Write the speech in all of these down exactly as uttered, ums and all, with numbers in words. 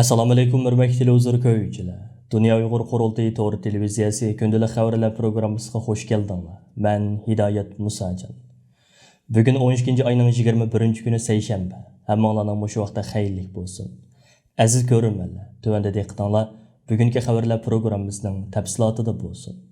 ئەسسالامۇئەلەيكۇم، ھۆرمەتلىك تېلېۋىزور كۆرگۈچىلەر. دۇنيا ئۇيغۇر قۇرۇلتىيى تور تېلېۋىزىيەسى كۈندىلىك خەۋەرلەر پروگراممىسىغا خوش كەلدىڭلار. مەن ھىدايەت مۇساجان. بۈگۈن ئون ئىككىنچى ئاينىڭ يىگىرمە بىرىنچى كۈنى، سەيشەنبە. ھەممىڭلارنىڭ مۇشۇ ۋاقتى خەيرلىك بولسۇن. ئەزىز كۆرۈرمەنلەر، تۆۋەندە دىققىتىڭلار بۈگۈنكى خەۋەرلەر پروگراممىسىنىڭ تەپسىلاتىدا بولسۇن.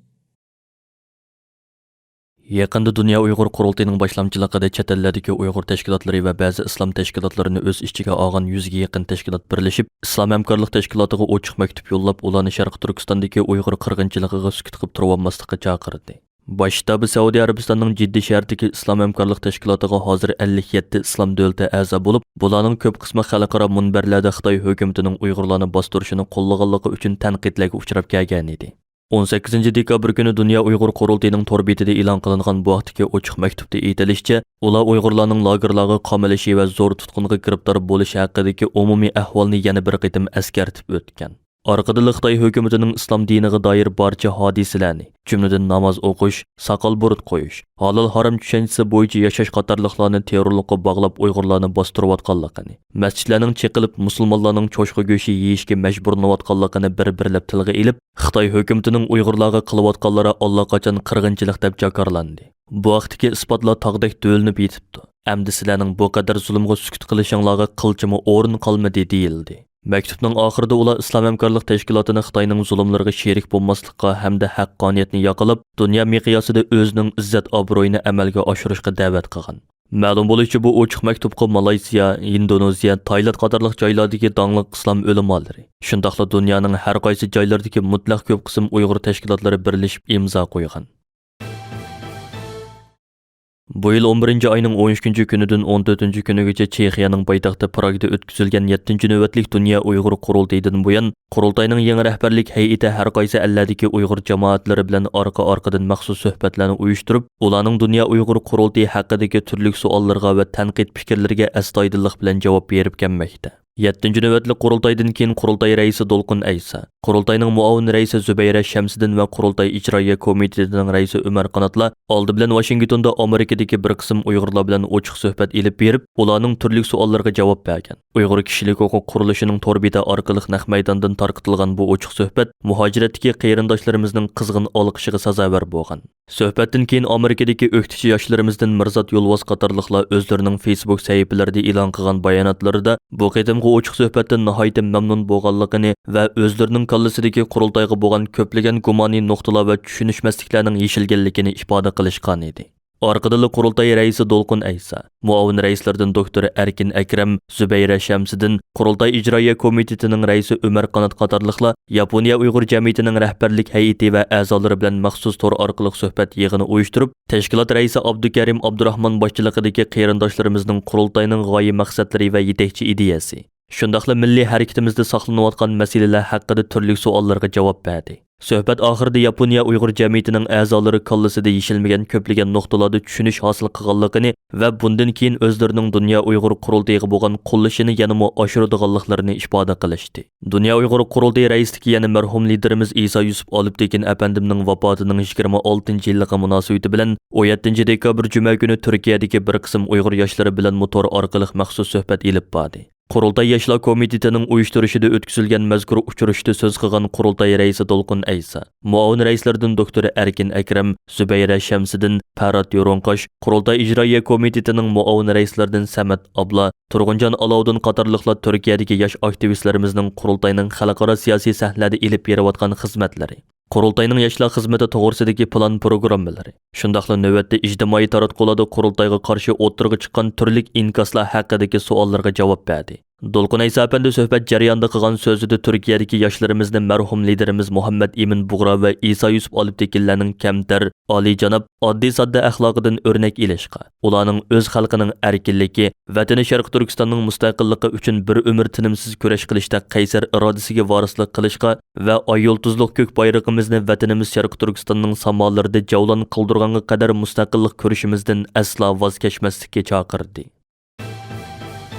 يېقىندا دۇنيا ئۇيغۇر قۇرۇلتىيىنىڭ باشلامچىلىقىدا چەت ئەللەردىكى ئۇيغۇر تەشكىلاتلىرى ۋە بەزى ئىسلام تەشكىلاتلىرىنى ئۆز ئىچىگە ئالغان يۈزگە يېقىن تەشكىلات بىرلىشىپ، ئىسلام ھەمكارلىق تەشكىلاتىغا ئوچۇق مەكتۇپ يوللاپ، ئۇلارنى شەرقىي تۈركىستاندىكى ئۇيغۇر قىرغىنچىلىقىغا سۈكۈت قىلىپ تۇرۇۋالماسلىققا چاقىردى. باش شتابى سەئۇدى ئەرەبىستاننىڭ جىددە شەھىرىدىكى ئىسلام ھەمكارلىق تەشكىلاتىغا ھازىر ئەللىك يەتتە ئىسلام دۆلىتى ئەزا بولۇپ، بۇلارنىڭ كۆپ قىسمى خەلقئارا مۇنبەرلەردە خىتاي ھۆكۈمىتىنىڭ ئۇيغۇرلارنى باستۇرۇشىنى قوللىغانلىقى ئۈچۈن تەنقىدلەرگە ئۇچراپ كەلگەنىدى. ئون سەككىزىنچى دېكابىر كۈنى دۇنيا ئۇيغۇر قۇرۇلتىيىنىڭ تور بېتىدە ئېلان قىلىنغان بۇ ھەقتىكى ئوچۇق مەكتۇپتا ئېيتىلىشىچە، ئۇلار ئۇيغۇرلارنىڭ لاگېرلارغا قامىلىشى ۋە زور تۇتقۇنغا گىرىپتار بولۇشى ھەققىدىكى ئومۇمىي ئەھۋالنى يەنە بىر قېتىم ئەسكەرتىپ ئۆتكەن. ئارقىدىنلا خىتاي ھۆكۈمىتىنىڭ ئىسلام دىنىغا دائىر بارچە ھادىسىلەرنى، جۈملىدىن ناماز ئوقۇش، ساقال بۇرۇت قويۇش، ھالال ھارام چۈشەنچىسى بويىچە ياشاش قاتارلىقلارنى تېررورلۇققا باغلاپ ئۇيغۇرلارنى باستۇرۇۋاتقانلىقىنى، مەسچىتلەرنىڭ چېقىلىپ، مۇسۇلمانلارنىڭ چوشقا گۆشى يېيىشكە مەجبۇرلىنىۋاتقانلىقىنى بىر-بىرلەپ تىلغا ئېلىپ، خىتاي ھۆكۈمىتىنىڭ ئۇيغۇرلارغا قىلىۋاتقانلىرى ئاللىقاچان قىرغىنچىلىق دەپ جاكارلاندى. بۇ ھەقتىكى ئىسپاتلار تاغدەك دۆۋىلىنىپ يېتىپتۇ. ئەمدى سىلەرنىڭ بۇ قەدەر زۇلۇمغا سۈكۈت قىلىشىڭلارغا قىلچىمۇ ئورۇن قالمىدى، دېيىلدى. مەكتۇپنىڭ ئاخىرىدا ئۇلار ئىسلام ھەمكارلىق تەشكىلاتىنى خىتاينىڭ زۇلۇملىرىغا شېرىك بولماسلىققا ھەمدە ھەققانىيەتنى ياقىلاپ، دۇنيا مىقياسىدا ئۆزىنىڭ ئىززەت-ئابرۇيىنى ئەمەلگە ئاشۇرۇشقا دەۋەت قىلغان. مەلۇم بولۇشىچە، بۇ ئوچۇق مەكتۇپقا مالايسىيا، ھىندونېزىيە، تايلاند قاتارلىق جايلاردىكى داڭلىق ئىسلام ئۆلىمالىرى، شۇنداقلا دۇنيانىڭ ھەر قايسى جايلىرىدىكى مۇتلەق كۆپ قىسىم ئۇيغۇر تەشكىلاتلىرى بىرلىشىپ ئىمزا قويغان. بۇ يىل ئون بىرىنچى ئاينىڭ ئون ئۈچىنچى كۈنىدىن ئون تۆتىنچى كۈنىگىچە چېخىيەنىڭ پايتەختى پراگدا ئۆتكۈزۈلگەن يەتتىنچى نۆۋەتلىك دۇنيا ئۇيغۇر قۇرۇلتىيىدىن بۇيان، قۇرۇلتاينىڭ يېڭى رەھبەرلىك ھەيئىتى ھەر قايسى ئەللەردىكى ئۇيغۇر جامائەتلىرى بىلەن ئارقا-ئارقىدىن مەخسۇس سۆھبەتلەرنى ئۇيۇشتۇرۇپ، ئۇلارنىڭ دۇنيا ئۇيغۇر قۇرۇلتىيى ھەققىدىكى تۈرلۈك سوئاللىرىغا ۋە تەنقىد پىكىرلىرىگە ئەستايىدىللىق بىلەن جاۋاب بېرىپ كەلمەكتە. يەتتىنچى نۆۋەتلىك قۇرۇلتايدىن كېيىن قۇرۇلتاي رەئىسى دولقۇن ئەيسا، قۇرۇلتاينىڭ مۇئاۋىن رەئىسى زۇبەيرە شەمسىدىن ۋە قۇرۇلتاي ئىجرائىيە كومىتېتىنىڭ رەئىسى ئۆمەر قاناتلار ئالدى بىلەن ۋاشىنگتوندا ئامېرىكىدىكى بىر قىسىم ئۇيغۇرلار بىلەن ئوچۇق سۆھبەت ئېلىپ بېرىپ، ئۇلارنىڭ تۈرلۈك سوئاللىرىغا جاۋاب بەرگەن. ئۇيغۇر كىشىلىك ھوقۇق قۇرۇلۇشىنىڭ تور بېتى ئارقىلىق نەق مەيداندىن تارقىتىلغان بۇ ئوچۇق سۆھبەت مۇھاجىرەتتىكى قېرىنداشلىرىمىزنىڭ قىزغىن ئالقىشىغا سازاۋەر بولغان. سۆھبەتتىن كېيىن ئامېرىكىدىكى ئۆكتىچى ياشلىرىمىزدىن مىرزات يولۋاس قاتارلىقلار ئۆزلىرىنىڭ فېيسبۇك سەھىپىلىرىدە ئېلان قىلغان باياناتلىرىدا بۇ قېتىمقى ئوچۇق سۆھبەتتىن ناھايىتى مەمنۇن بولغانلىقىنى ۋە ئۆزلىرىنىڭ كاللىسىدىكى قۇرۇلتايغا بولغان كۆپلىگەن گۇمانىي نۇقتىلار ۋە چۈشىنىشمەسلىكلەرنىڭ يېشىلگەنلىكىنى ئىپادە قىلىشقانىدى. ئارقىدىنلا قۇرۇلتاي رەئىسى دولقۇن ئەيسا، مۇئاۋىن رەئىسلىرىدىن دوكتور ئەركىن ئەكرەم، زۇبەيرە شەمسىدىن، قۇرۇلتاي ئىجرائىيە كومىتېتىنىڭ رەئىسى ئۆمەر قانات قاتارلىقلار ياپونىيە ئۇيغۇر جەمئىيىتىنىڭ رەھبەرلىك ھەيئىتى ۋە ئەزالىرى بىلەن مەخسۇس تور ئارقىلىق سۆھبەت يىغىنى ئۇيۇشتۇرۇپ، تەشكىلات رەئىسى ئابدۇكەرىم ئابدۇراخمان باشچىلىقىدىكى قېرىنداشلىرىمىزنىڭ قۇرۇلتاينىڭ غايە مەقسەتلىرى ۋە يېتەكچى ئىدىيەسى، شۇنداقلا مىللىي ھەرىكىتىمىزدە ساقلىنىۋاتقان مەسىلىلەر ھەققىدە تۈرلۈك سوئاللارغا جاۋاب بەردى. سۆھبەت ئاخىرىدا ياپونىيە ئۇيغۇر جەمئىيىتىنىڭ ئەزالىرى كاللىسىدا يېشىلمىگەن كۆپلىگەن نۇقتىلاردا چۈشىنىش ھاسىل قىلغانلىقىنى ۋە بۇندىن كېيىن ئۆزلىرىنىڭ دۇنيا ئۇيغۇر قۇرۇلتىيىغا بولغان قوللىشىنى يەنىمۇ ئاشۇرىدىغانلىقلىرىنى ئىپادە قىلىشتى. دۇنيا ئۇيغۇر قۇرۇلتىيى رەئىسلىكى يەنە مەرھۇم لىدېرىمىز ئىسا يۈسۈپ ئالپتېكىن ئەپەندىمنىڭ ۋاپاتىنىڭ يىگىرمە ئالتىنچى يىللىقى مۇناسىۋىتى بىلەن ئون يەتتىنچى دېكابىر جۈمە كۈنى تۈركىيەدىكى بىر قىسىم ئۇيغۇر ياشلىرى بىلەنمۇ تور ئارقىلىق مەخسۇس سۆھبەت ئېلىپ باردى. قۇرۇلتاي ياشلار كومىتېتىنىڭ ئۇيۇشتۇرۇشىدا ئۆتكۈزۈلگەن مەزكۇر ئۇچرىشىشتا سۆز قىلغان قۇرۇلتاي رەئىسى دولقۇن ئەيسا، مۇئاۋىن رەئىسلىرىدىن دوكتور ئەركىن ئەكرەم، زۇبەيرە شەمسىدىن، پەرھات يورۇڭقاش، قۇرۇلتاي ئىجرائىيە كومىتېتىنىڭ مۇئاۋىن رەئىسلىرىدىن سەمەت ئابلا، تۇرغۇنجان ئالاۋۇدۇن قاتارلىقلار تۈركىيەدىكى ياش ئاكتىۋىستلىرىمىزنىڭ قۇرۇلتاينىڭ خەلقئارا سىياسىي سەھنىلەردە ئېلىپ بېرىۋاتقان خىزمەتلىرى، قۇرۇلتاينىڭ ياشلار خىزمىتى توغرىسىدىكى پىلان پروگراممىلىرى، شۇنداقلا نۆۋەتتە ئىجتىمائىي تاراتقۇلاردا قۇرۇلتايغا قارشى ئوتتۇرىغا چىققان تۈرلۈك ئىنكاسلار ھەققىدىكى سوئاللارغا جاۋاب بەردى. دولقۇن ئەيسا ئەپەندى سۆھبەت جەريانىدا قىلغان سۆزىدە تۈركىيەدىكى ياشلىرىمىزنى مەرھۇم لىدېرىمىز مۇھەممەد ئىمىن بۇغرا ۋە ئىسا يۈسۈپ ئالپتېكىنلەرنىڭ كەمتەر، ئالىيجاناب، ئاددىي-ساددا ئەخلاقىدىن ئۆرنەك ئېلىشقا، ئۇلارنىڭ ئۆز خەلقىنىڭ ئەركىنلىكى، ۋەتىنى شەرقىي تۈركىستاننىڭ مۇستەقىللىقى ئۈچۈن بىر ئۆمۈر تىنىمسىز كۈرەش قىلىشتا قەيسەر ئىرادىسىگە ۋارىسلىق قىلىشقا ۋە ئاي يۇلتۇزلۇق كۆك بايرىقىمىزنى ۋەتىنىمىز شەرقىي تۈركىستاننىڭ سامالىرىدا جەۋلان قىلدۇرغانغا قەدەر مۇستەقىللىق كۈرىشىمىزدىن ئەسلا ۋاز كەچمەسلىككە چاقىردى.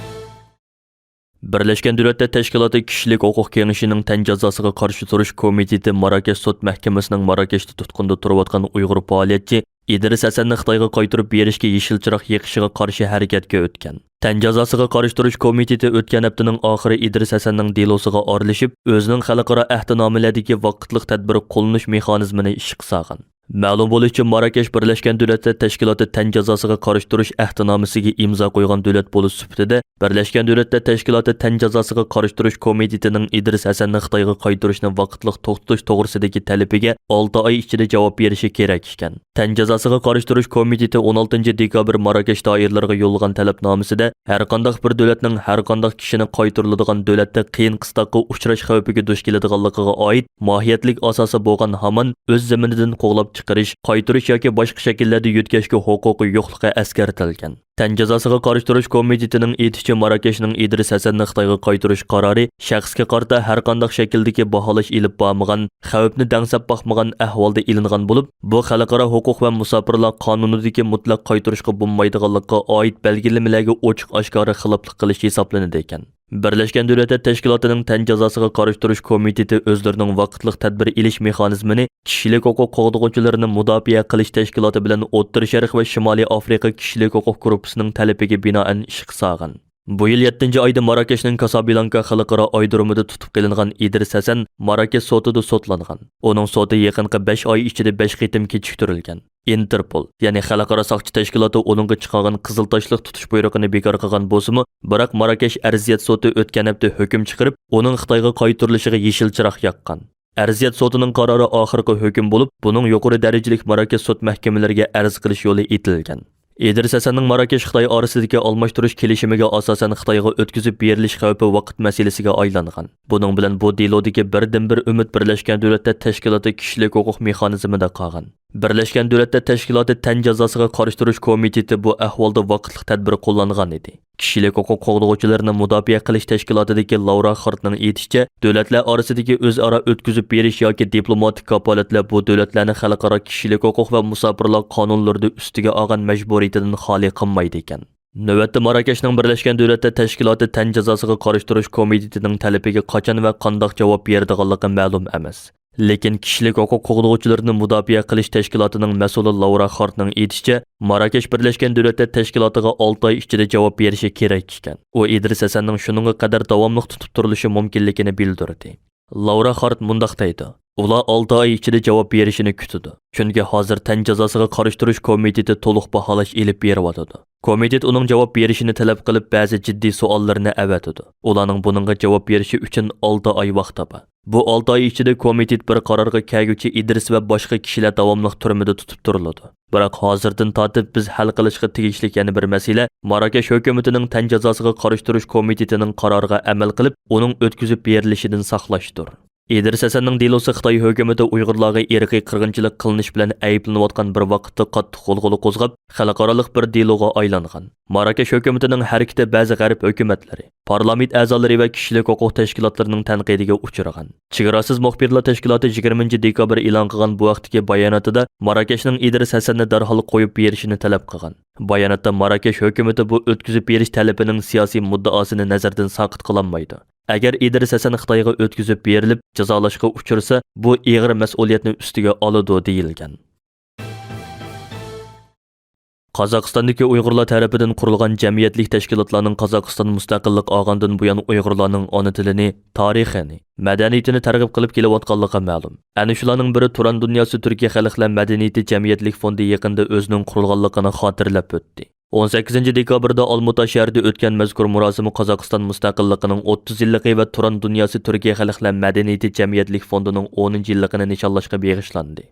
بىرلەشكەن دۆلەتلەر تەشكىلاتى كىشىلىك ھوقۇق كېڭىشىنىڭ تەن جازاسىغا قارشى تۇرۇش كومىتېتى ماراكەش سوت مەھكىمىسىنىڭ ماراكەشتە تۇتقۇندا تۇرۇۋاتقان ئۇيغۇر پائالىيەتچى ئىدرىس ھەسەننى خىتايغا قايتۇرۇپ بېرىشكە يېشىل چىراغ يېقىشىغا قارشى ھەرىكەتكە ئۆتكەن. تەن جازاسىغا قارشى تۇرۇش كومىتېتى ئۆتكەن ھەپتىنىڭ ئاخىرى ئىدرىس ھەسەننىڭ دېلوسىغا ئارىلىشىپ، ئۆزىنىڭ خەلقئارا ئەھدىنامىلەردىكى ۋاقىتلىق تەدبىر قوللىنىش مېخانىزمىنى ئىشقا سالغان. مەلۇم بولۇشىچە، ماراكەش بىرلەشكەن دۆلەتلەر تەشكىلاتى تەن جازاسىغا قارشى تۇرۇش ئەھدىنامىسىگە ئىمزا قويغان دۆلەت بولۇش سۈپىتىدە، بىرلەشكەن دۆلەتلەر تەشكىلاتى تەن جازاسىغا قارشى تۇرۇش كومىتېتىنىڭ ئىدرىس ھەسەننى خىتايغا قايتۇرۇشنى ۋاقىتلىق توختىتىش توغرىسىدىكى تەلىپىگە ئالتە ئاي ئىچىدە جاۋاب بېرىشى كېرەك ئىكەن. تەن جازاسىغا قارشى تۇرۇش كومىتېتى ئون ئالتىنچى دېكابىر ماراكەش دائىرىلىرىغا يوللىغان تەلەپنامىسىدە، ھەرقانداق بىر دۆلەتنىڭ ھەرقانداق كىشىنى قايتۇرۇلىدىغان دۆلەتتە قىيىن قىستاققا ئۇچراش خەۋپىگە دۇچ كېلىدىغانلىقىغا ئائىت ماھىيەتلىك ئاساسى بولغان ھامان ئۆز زېمىنىدىن قوغلاپ چىقىرىش، قايتۇرۇش ياكى باشقا شەكىللەردە يۆتكەشكە ھوقۇقى يوقلۇقى ئەسكەرتىلگەن. تەن جازاسىغا قارشى تۇرۇش كومىتېتىنىڭ ئېيتىشىچە، ماراكەشنىڭ ئىدرىس ھەسەننى خىتايغا قايتۇرۇش قارارى شەخسكە قارىتا ھەرقانداق شەكىلدىكى باھالاش ئېلىپ بارمىغان، خەۋپنى دەڭسەپ باقمىغان ئەھۋالدا ئېلىنغان بولۇپ، بۇ خەلقئارا ھوقۇق ۋە مۇساپىرلار قانۇنىدىكى مۇتلەق قايتۇرۇشقا بولمايدىغانلىقىغا ئائىت بەلگىلىمىلەرگە ئوچۇق ئاشكارا خىلاپلىق قىلىش ھېسابلىنىدىكەن. بىرلەشكەن دۆلەتلەر تەشكىلاتىنىڭ تەن جازاسىغا قارشى تۇرۇش كومىتېتى ئۆزلىرىنىڭ ۋاقىتلىق تەدبىر ئېلىش مېخانىزمىنى كىشىلىك ھوقۇق قوغدىغۇچىلىرىنى مۇداپىئە قىلىش تەشكىلاتى بىلەن ئوتتۇرا شەرق ۋە شىمالىي ئافرىقا كىشىلىك ھوقۇق گۇرۇپپىسىنىڭ تەلىپىگە بىنائەن ئىشقا سالغان. بۇ يىل يەتتىنچى ئايدا ماراكەشنىڭ كاسابلانكا خەلقئارا ئايرودرومىدا تۇتۇپ قېلىنغان ئىدرىس ھەسەن ماراكەش سوتىدا سوتلانغان. ئۇنىڭ سوتى يېقىنقى بەش ئاي ئىچىدە بەش قېتىم كېچىكتۈرۈلگەن. ئىنتېرپول، يەنى خەلقئارا ساقچى تەشكىلاتى ئۇنىڭغا چىقارغان قىزىل تاشلىق تۇتۇش بۇيرۇقىنى بىكار قىلغان بولسىمۇ، بىراق ماراكەش ئەرزىيەت سوتى ئۆتكەن ھەپتە ھۆكۈم چىقىرىپ، ئۇنىڭ خىتايغا قايتۇرۇلۇشىغا يېشىل چىراغ ياققان. ئەرزىيەت سوتىنىڭ قارارى ئاخىرقى ھۆكۈم بولۇپ، بۇنىڭ يۇقىرى دەرىجىلىك ماراكەش سوت مەھكىمىلىرىگە ئەرز قىلىش يولى ئېتىلگەن. ئىدرىس ھەسەننىڭ ماراكەش خىتاي ئارىسىدىكى ئالماشتۇرۇش كېلىشىمىگە ئاساسەن خىتايغا ئۆتكۈزۈپ بېرىلىش خەۋپى ۋاقىت مەسىلىسىگە ئايلانغان. بۇنىڭ بىلەن بۇ دېلودىكى بىردىنبىر ئۈمىد بىرلەشكەن دۆلەتلەر تەشكىلاتى كىشىلىك ھوقۇق مېخانىزمىدا قالغان. بىرلەشكەن دۆلەتلەر تەشكىلاتى تەن جازاسىغا قارشى تۇرۇش كومىتېتى بۇ ئەھۋالدا ۋاقىتلىق تەدبىر قوللانغان ئىدى. كىشىلىك ھوقۇق قوغدىغۇچىلىرىنى مۇداپىئە قىلىش تەشكىلاتىدىكى لاۋرا خارتنىڭ ئېيتىشىچە، دۆلەتلەر ئارىسىدىكى ئۆزئارا ئۆتكۈزۈپ بېرىش ياكى دىپلوماتىك كاپالەتلەر بۇ دۆلەتلەرنى خەلقئارا كىشىلىك ھوقۇق ۋە مۇساپىرلار قانۇنلىرىدا ئۈستىگە ئالغان مەجبۇرىيىتىدىن خالىي قىلمايدىكەن. نۆۋەتتە ماراكەشنىڭ بىرلەشكەن دۆلەتلەر تەشكىلاتى تەن جازاسىغا قارشى تۇرۇش كومىتېتىنىڭ تەلىپىگە قاچان ۋە قانداق جاۋاب بېرىدىغانلىقى مەلۇم ئەمەس. لېكىن كىشىلىك ھوقۇق قوغدىغۇچىلىرىنى مۇداپىئە قىلىش تەشكىلاتىنىڭ مەسئۇلى لاۋرا خارتنىڭ ئېيتىشىچە، ماراكەش بىرلەشكەن دۆلەتلەر تەشكىلاتىغا ئالتە ئاي ئىچىدە جاۋاب بېرىشى كېرەك ئىكەن. ئۇ ئىدرىس ھەسەننىڭ شۇنىڭغا قەدەر داۋاملىق تۇتۇپ تۇرۇلۇشى مۇمكىنلىكىنى بىلدۈردى. لاۋرا خارت مۇنداق دەيدۇ، ئۇلار ئالتە ئاي ئىچىدە جاۋاب بېرىشىنى كۈتىدۇ. چۈنكى ھازىر تەن جازاسىغا قارشى تۇرۇش كومىتېتى تولۇق باھالاش ئېلىپ بېرىۋاتىدۇ. كومىتېت ئۇنىڭ جاۋاب بېرىشىنى تەلەپ قىلىپ، بەزى جىددىي سوئاللىرىنى ئەۋەتىدۇ. ئۇلارنىڭ بۇنىڭغا جاۋاب بېرىشى ئۈچۈن ئالتە ئاي ۋاقتى بار. بۇ ئالتە ئاي ئىچىدە كومىتېت بىر قارارغا كەلگۈچە ئىدرىس ۋە باشقا كىشىلەر داۋاملىق تۈرمىدە تۇتۇپ تۇرۇلىدۇ. بىراق ھازىردىن تارتىپ بىز ھەل قىلىشقا تېگىشلىك يەنە بىر مەسىلە، ماراكەش ھۆكۈمىتىنىڭ تەن جازاسىغا قارشى تۇرۇش كومىتېتىنىڭ قارارىغا ئەمەل قىلىپ، ئۇنىڭ ئۆتكۈزۈپ بېرىلىشىدىن ساقلاشتۇر. ئىدرىس ھەسەننىڭ دېلوسى خىتاي ھۆكۈمىتى ئۇيغۇرلارغا ئىرقىي قىرغىنچىلىق قىلىنىش بىلەن ئەيىبلىنىۋاتقان بىر ۋاقىتتا قاتتىق غۇلغۇلا قوزغاپ، خەلقئارالىق بىر دېلوغا ئايلانغان. ماراكەش ھۆكۈمىتىنىڭ ھەرىكىتى بەزى غەرب ھۆكۈمەتلىرى، پارلامېنت ئەزالىرى ۋە كىشىلىك ھوقۇق تەشكىلاتلىرىنىڭ تەنقىدىگە ئۇچرىغان. چېگراسىز مۇخبىرلار تەشكىلاتى يىگىرمىنچى دېكابىر ئېلان قىلغان بۇ ھەقتىكى باياناتىدا ماراكەشنىڭ ئىدرىس ھەسەننى دەرھال قويۇپ بېرىشىنى تەلەپ قىلغان. باياناتتا ماراكەش ھۆكۈمىتى بۇ ئۆتكۈزۈپ بېرىش تەلىپىنىڭ سىياسىي مۇددىئاسىنى نەزەردىن ساقىت قىلالمايدۇ. ئەگەر ئىدرىس ھەسەن خىتايغا ئۆتكۈزۈپ بېرىلىپ، جازالاشقا ئۇچرىسا، بۇ ئېغىر مەسئۇلىيەتنى ئۈستىگە ئالىدۇ، دېيىلگەن. قازاقىستاندىكى ئۇيغۇرلار تەرىپىدىن قۇرۇلغان جەمئىيەتلىك تەشكىلاتلارنىڭ قازاقىستان مۇستەقىللىق ئالغاندىن بۇيان ئۇيغۇرلارنىڭ ئانا تىلىنى، تارىخىنى، مەدەنىيىتىنى تەرغىب قىلىپ كېلىۋاتقانلىقى مەلۇم. ئەنە شۇلارنىڭ بىرى تۇران دۇنياسى تۈركىي خەلقلەر مەدەنىيىتى جەمئىيەتلىك فوندى يېقىندا ئۆزىنىڭ قۇرۇلغانلىقىنى خاتىرىلەپ ئۆتتى. ئون سەككىزىنچى دېكابىردا ئالمۇتا شەھىرىدە ئۆتكەن مەزكۇر مۇراسىم قازاقىستان مۇستەقىللىقىنىڭ ئوتتۇز يىللىقى ۋە تۇران دۇنياسى تۈركىي خەلقلەر مەدەنىيىتى جەمئىيەتلىك فوندىنىڭ ئونىنچى يىللىقىنى نىشانلاشقا بېغىشلاندى.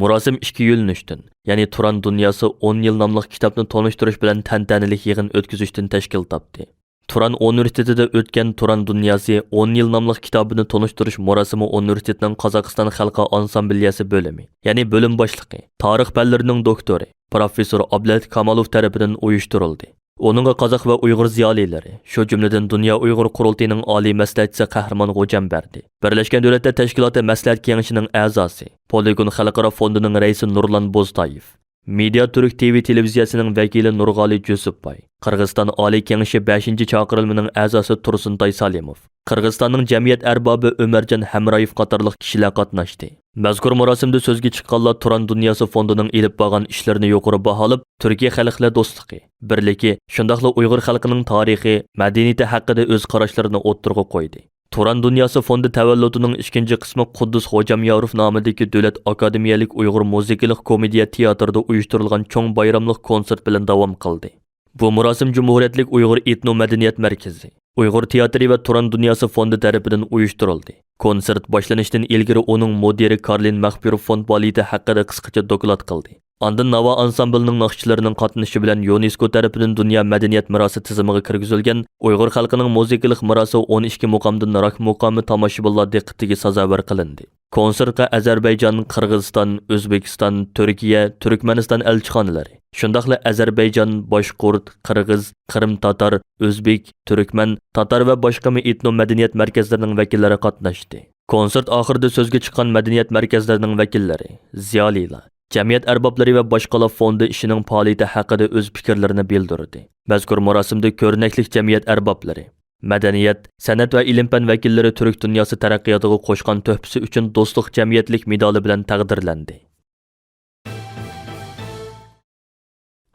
مۇراسىم ئىككى يۆنىلىشتىن، يەنى تۇران دۇنياسى ئون يىل ناملىق كىتابنى تونۇشتۇرۇش بىلەن تەنتەنىلىك يىغىن ئۆتكۈزۈشتىن تەشكىل تاپتى. تۇران ئۇنىۋېرسىتېتىدا ئۆتكەن تۇران دۇنياسى ئون يىل ناملىق كىتابىنى تونۇشتۇرۇش مۇراسىمى ئۇنىۋېرسىتېتنىڭ قازاقىستان خەلقى ئانسامبلىيەسى بۆلۈمى، يەنى بۆلۈم باشلىقى، تارىخ پەنلىرىنىڭ دوكتورى، پروفېسسور ئابلەت كامالوف تەرىپىدىن ئۇيۇشتۇرۇلدى. ئۇنىڭغا قازاق ۋە ئۇيغۇر زىيالىيلىرى، شۇ جۈملىدىن دۇنيا ئۇيغۇر قۇرۇلتىيىنىڭ ئالىي مەسلىھەتچىسى قەھرىمان غوجام بەردى. بىرلەشكەن دۆلەتلەر تەشكىلاتى مەسلىھەت كېڭىشىنىڭ ئەزاسى، پولىگون خەلقئارا فوندىنىڭ رەئىسى نۇرلان بوزتايېف، مېدىا تۈرك تىۋى تېلېۋىزىيەسىنىڭ ۋەكىلى نۇرغالى جۈسۈپباي، قىرغىزىستان ئالىي كېڭىشى بەشىنچى چاقىرىلمىنىڭ ئەزاسى تۇرسۇنتاي سالىموف، قىرغىزىستاننىڭ جەمئىيەت ئەربابى ئۆمەرجان ھەمرايېف قاتارلىق كىشىلەر قاتناشتى. مەزكۇر مۇراسىمدا سۆزگە چىققانلار تۇران دۇنياسى فوندىنىڭ ئېلىپ بارغان ئىشلىرىنى يۇقىرى باھالاپ، تۈركىي خەلقلەر دوستلۇقى، بىرلىكى، شۇنداقلا ئۇيغۇر خەلقىنىڭ تارىخى، مەدەنىيىتى ھەققىدە ئۆز قاراشلىرىنى ئوتتۇرىغا قويدى. تۇران دۇنياسى فوندى تەۋەللۇتىنىڭ ئىككىنچى قىسمى قۇددۇس خوجامياروف نامىدىكى دۆلەت ئاكادېمىيەلىك ئۇيغۇر مۇزىكىلىق كومېدىيە تىياتىرىدا ئۇيۇشتۇرۇلغان چوڭ بايراملىق كونسېرت بىلەن داۋام قىلدى. بۇ مۇراسىم جۇمھۇرىيەتلىك ئۇيغۇر ئېتنو مەدەنىيەت مەركىزى، ئۇيغۇر تىياتىرى ۋە تۇران دۇنياسى فوندى تەرىپىدىن ئۇيۇشتۇرۇلدى. كونسېرت باشلىنىشتىن ئىلگىرى ئۇنىڭ مۇدىرى كارلىن مەخپىروف فوند پائالىيىتى ھەققىدە قىسقىچە دوكلات قىلدى. ئاندىن ناۋا ئانسامبىلىنىڭ ناخشىچىلىرىنىڭ قاتنىشىشى بىلەن يۇنېسكو تەرىپىدىن دۇنيا مەدەنىيەت مىراسى تىزىمىغا كىرگۈزۈلگەن ئۇيغۇر خەلقىنىڭ مۇزىكىلىق مىراسى ئون ئىككى مۇقامدىن راك مۇقامى تاماشىبىنلار دىققىتىگە سازاۋەر قىلىندى. كونسېرتقا ئەزەربەيجان، قىرغىزىستان، ئۆزبېكىستان، تۈركىيە، تۈركمەنىستان ئەلچىخانىلىرى، شۇنداقلا ئەزەربەيجان، باشقۇرت، قىرغىز، قىرىم تاتار، ئۆزبېك، تۈركمەن، تاتار ۋە باشقىمۇ ئېتنو مەدەنىيەت مەركەزلىرىنىڭ ۋەكىللىرى قاتناشتى. كونسېرت ئاخىرىدا سۆزگە چىققان مەدەنىيەت مەركەزلىرىنىڭ ۋەكىللىرى، زىيالىيلار، جەمئىيەت ئەربابلىرى ۋە باشقىلار فوندى ئىشىنىڭ پائالىيىتى ھەققىدە ئۆز پىكىرلىرىنى بىلدۈردى. مەزكۇر مۇراسىمدا كۆرنەكلىك جەمئىيەت ئەربابلىرى، مەدەنىيەت، سەنئەت ۋە ئىلىم-پەن ۋەكىللىرى تۈرك دۇنياسى تەرەققىياتىغا قوشقان تۆھپىسى ئۈچۈن دوستلۇق جەمئىيەتلىك مېدالى بىلەن تەقدىرلەندى.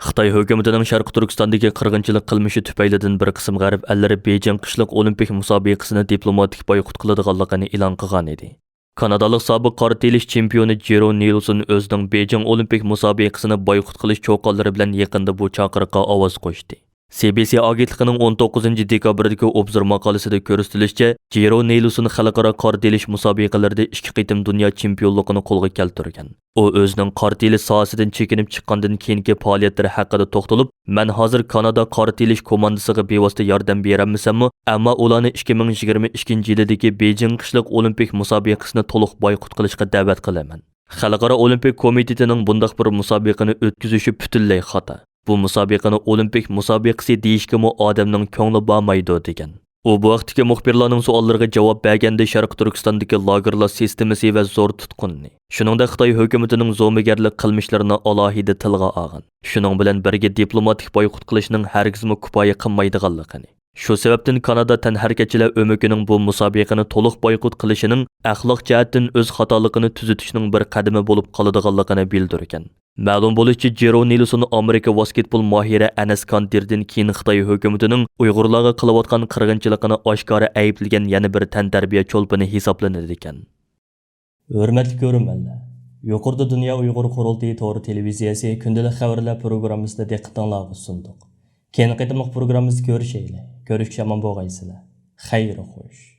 خىتاي ھۆكۈمىتىنىڭ شەرقىي تۈركىستاندىكى قىرغىنچىلىق قىلمىشى تۈپەيلىدىن بىر قىسىم غەرب ئەللىرى بېيجىڭ قىشلىق ئولىمپىك مۇسابىقىسىنى دىپلوماتىك بايقۇت قىلىدىغانلىقىنى ئېلان قىلغانىدى. كانادالىق سابىق قارا تېيىلىش چېمپىيونى جېرو نېلسون ئۆزىنىڭ بېيجىڭ ئولىمپىك مۇسابىقىسىنى بايقۇت قىلىش چوققانلىرى بىلەن يېقىندا بۇ چاقىرىققا ئاۋاز قوشتى. سى بى سى ئاگېنتلىقىنىڭ ئون توققۇزىنچى دېكابىردىكى ئوبزور ماقالىسىدە كۆرسىتىلىشىچە، جېرو نېلسون خەلقئارا قارا تېيىلىش مۇسابىقىلىرىدە ئىككى قېتىم دۇنيا چېمپىيونلۇقىنى قولغا كەلتۈرگەن. ئۇ ئۆزىنىڭ قارا تېيىلىش ساھەسىدىن چېكىنىپ چىققاندىن كېيىنكى پائالىيەتلىرى ھەققىدە توختىلىپ، مەن ھازىر كانادا قارا تېيىلىش كوماندىسىغا بىۋاسىتە ياردەم بېرەلمىسەممۇ، ئەمما ئۇلارنى ئىككى مىڭ يىگىرمە ئىككىنچى يىلىدىكى بېيجىڭ قىشلىق ئولىمپىك مۇسابىقىسىنى تولۇق بايقۇت قىلىشقا دەۋەت قىلىمەن. خەلقئارا ئولىمپىك كومىتېتىنىڭ بۇنداق بىر مۇسابىقىنى ئۆتكۈزۈشى پۈتۈنلەي خاتا. بۇ مۇسابىقىنى ئولىمپىك مۇسابىقىسى دېيىشكىمۇ ئادەمنىڭ كۆڭلى بارمايدۇ، دېگەن. ئۇ بۇ ھەقتىكى مۇخبىرلارنىڭ سوئاللىرىغا جاۋاب بەرگەندە، شەرقىي تۈركىستاندىكى لاگېرلار سىستېمىسى ۋە زور تۇتقۇننى، شۇنىڭدەك خىتاي ھۆكۈمىتىنىڭ زومىگەرلىك قىلمىشلىرىنى ئالاھىدە تىلغا ئالغان. شۇنىڭ بىلەن بىرگە، دىپلوماتىك بايقۇت قىلىشنىڭ ھەرگىزمۇ كۇپايە قىلمايدىغانلىقىنى، شۇ سەۋەبتىن كانادا تەنھەرىكەتچىلەر ئۆمىكىنىڭ بۇ مۇسابىقىنى تولۇق بايقۇت قىلىشىنىڭ ئەخلاق جەھەتتىن ئۆز خاتالىقىنى تۈزىتىشنىڭ بىر قەدىمى بولۇپ قالىدىغانلىقىنى بىلدۈرگەن. مەلۇم بولۇشىچە، جېرو نېلسون ئامېرىكا ۋاسكېتبول ماھىرى ئەنەس كانتېردىن كېيىن خىتاي ھۆكۈمىتىنىڭ ئۇيغۇرلارغا قىلىۋاتقان قىرغىنچىلىقىنى ئاشكارا ئەيىبلىگەن يەنە بىر تەنتەربىيە چولپىنى ھېسابلىنىدىكەن. ھۆرمەتلىك كۆرۈرمەنلەر، يۇقىرىدا دۇنيا ئۇيغۇر قۇرۇلتىيى تور تېلېۋىزىيەسى كۈندىلىك خەۋەرلەر پروگراممىسىنى دىققىتىڭلارغا سۇندۇق. كېيىنكى قېتىملىق پروگراممىمىزدا كۆرۈشەيلى. كۆرۈشكىچە ئامان بولغايسىلەر. خەير خوش.